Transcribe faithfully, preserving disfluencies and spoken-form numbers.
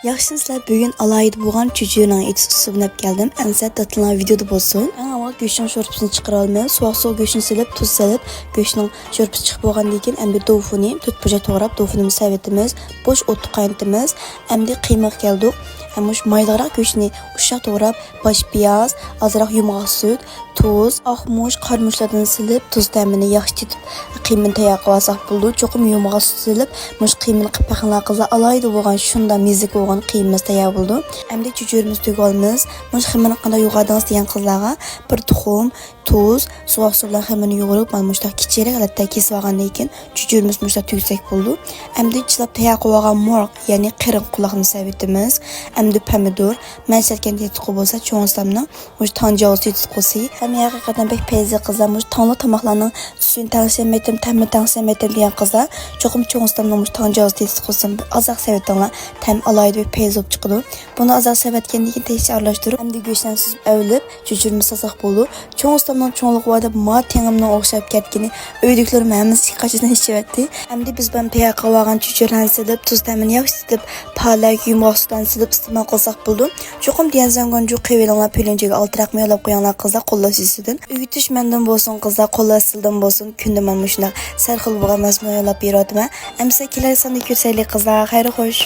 ياخشىمۇسىلەر؟ بۈگۈن ئالاھىدە بولغان چۆچۈرىنىڭ ئېتىز ئۇسسۇلىنى ئەپ كەلدىم. ئەمىسە دىققىتىڭلار ۋىدېيودا بولسۇن. ئەڭ ئاۋۋال گۆشنىڭ شورپىسىنى چىقىرىۋالىمىز. سوغۇق سۇغا گۆشنى سېلىپ، تۇز سېلىپ، گۆشنىڭ شورپىسى چىقىپ بولغاندىن كېيىن، ئەمدى دوفۇنى تۆت بۇرجەك توغراپ، دوفۇنىمىزنى سەۋىتىمىز. بوش ئوتتا قاينىتىمىز. ئەمدى قىيمىغا كەلدۇق. ئەمدى مۇشۇ مايلىقراق گۆشنى ئۇششاق توغراپ، باش پىياز، ئازراق يۇمغاق سۈت، تۇز، ئاق مۇچ، قارا مۇچلاردىن سېلىپ، تۇز تەمىنى ياخشى تېتىپ، قىيمىنى تەييار قىلىۋالساق بولىدۇ. چوقۇم يۇمغاق سۈت سېلىپ، مۇشۇ قىيمىنى قىلىپ بېقىڭلار قىزلار، ئالاھىدە بولغان، شۇنداق مەززىلىك بولغان قىيمىمىز تەييار بولىدۇ. ئەمدى چۆچۈرىمىزنى تۈگۈۋالىمىز. مۇشۇ خېمىرنى قانداق يوغىدىڭىز دېگەن قىزلارغا، بىر تۇخۇم، تۇز، سوغۇق سۇ بىلەن خېمىرنى يۇغۇرۇپ، مانا مۇشۇنداق كىچىكرەك ھالەتتە كېسىپ ئالغاندىن كېيىن، چۆچۈرىمىزنى مۇشۇنداق تۈگۈسەك بولىدۇ. ئەمدى چىلاپ تەييار قىلىۋالغان مورۇق، يەنى قىرىڭ قۇلاقنى سەۋىتىمىز. ئەمدى پەمىدۇر، مەن ئىشلەتكەن تېتىقى بولسا چوڭ ئۇستامنىڭ مۇشۇ تاڭ جاۋىز تېتىتقۇسى. ھەم ھەقىقەتەن بەك پەيزى قىزلار، مۇشۇ تاڭلىق تاماقلارنىڭ تۈسىنى تەڭشىيەلمەيتتىم، تەمىنى تەڭشىيەلمەيتتىم دېگەن قىزلار، چوقۇم چوڭ ئۇستامنىڭ مۇشۇ تاڭ جاۋىز تېتىتقۇسىنى ئازراق سەۋىتىڭلار. تەم ئالاھىدە بىر پەيزى بولۇپ چىقىدۇ. بۇنى ئازراق سەۋەتكەندىن كېيىن تېگىشىچە ئارىلاشتۇرۇپ، ئەمدى گۆشلەرنى سۈزۈپ ئەۋلىپ، چۆچۈرىمىز سازاق بولىدۇ. چوڭ ئۇستامنىڭ چوڭلۇقى بار دەپ، ما تېڭىمنىڭ ئوخشاپ كەتكىنى. ئۆيدىكىلىرىم ھەممىسى ئىككى قاچىدىن ئىچىۋەتتى. ئەمدى بىز بۇنى تەييار قىلىۋالغان چۆچۈرىلەرنى سېلىپ، تۇز تەمىنى ياخشى تېتىپ، پالەك، يۇمغاق سۈتلەرنى سېلىپ ئىستېمال قىلساق بولىدۇ. چوقۇم ديەنزەنگونجۇ قىلىۋېلىڭلار، پۈيلۈنجىگە ئالتە رەقىمى يوللاپ قويۇڭلار قىزلار، قوللاش يۈزىسىدىن. ئۆگىتىش مەندىن بولسۇن قىزلار، قوللاش سىلىدىن بولسۇن. كۈندە مانا مۇشۇنداق سەرخىل بولغان مەزمۇن يوللاپ بېرىۋاتىمەن. ئەمىسە كېلەر ساندا كۆرۈشەيلى قىزلار، خەير خوش.